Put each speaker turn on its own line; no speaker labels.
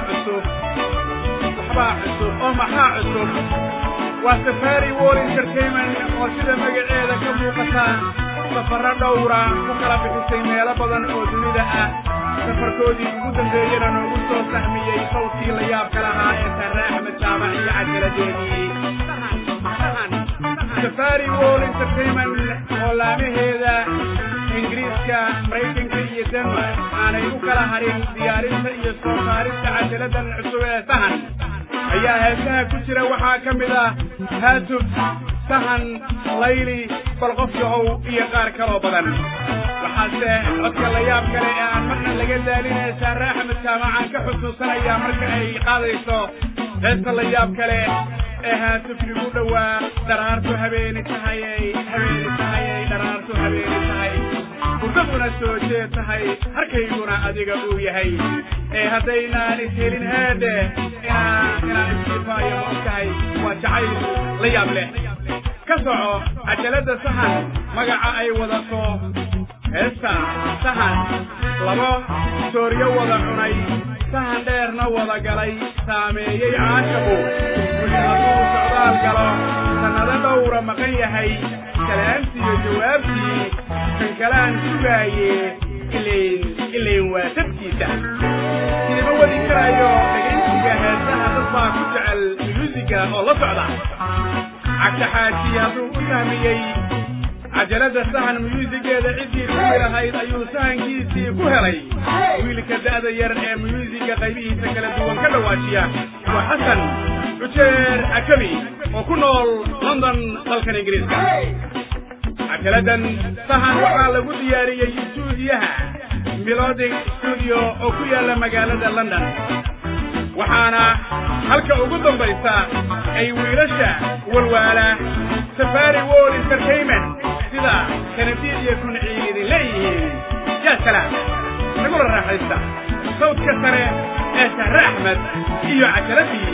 Cusub, waxbaa cusub oo maxaa cusub? Waa Safari World Entertainment oo sida magaceeda ka muuqata safarro dhowra ku kala bixisay meelo badan oo dunida ah. Safarkoodii ugu dambeeyena noogu soo sahmiyey sawdkii la yaabka lahaa ee Sahre Axmed Jaamac iyo cajaladeedii Safari World Entertainment, oo laamaheeda Ingiriiska, Maraykanka iyo Denmark aanay u kala harin diyaarinta iyo soo saarista cajaladan cusub ee Sahan, ayaa heesaha ku jira waxaa ka mid ah Haatuf, Sahan, Layli, Balqof Yahow iyo qaar kaloo badan. Waxaase codka la yaab kale ee aan marna laga daalin ee Sahre Axmed Jaamacaan ka xusuusanayaa marka ay qaadayso heesta la yaab kale ee Haatuf igu dhowaa, dharaartu habeeni tahayey, habeeni tahayey, dharaartu habeeni tahay, hurdaduna soo jeed tahay, harkayguna adiga uu yahay, ee haddaynaan ishelin heedhe inaan isjifaayo, ma og tahay? Waa jacayl la yaab leh. Ka soco cajaladda Sahan, magaca ay wadato heesta Sahan: labo sooryo wada cunay, sahan dheerna wada galay, saameeyey caashabu wixii hadduu socdaal galo, sannado dhowra maqan yahay, salaamtiiyo jawaabtii kan kalaan sugaaye, ilayn ilayn waa sabtiisa. Sidima wadi karayo dhegaysiga heesaha, dad baa ku jecel myuusiga oo la socda. Cagta Xaaji hadduu u sahmiyey cajaladda Sahan myuusigeeda ciddii kuwi lahayd ayuu sahankiisii ku helay. Wiilka da'da yar ee myuusiga qaybihiisa kala duwan ka dhawaajiya waa Xasan Cujeer Akabi oo ku nool London, dalkan Ingiriiska. Cajaladdan Sahan waxaa lagu diyaariyey istuudiyaha Melodic Studio oo ku yaalla magaalada London, waxaana halka ugu dambaysa ay wiilasha walwaala Safari World Entertainment sida Kanadiid iyo Kunciid idin leeyihiin: yaa salaam! Nagula raaxaysta sawdka sare ee Sahre Axmed iyo cajaladii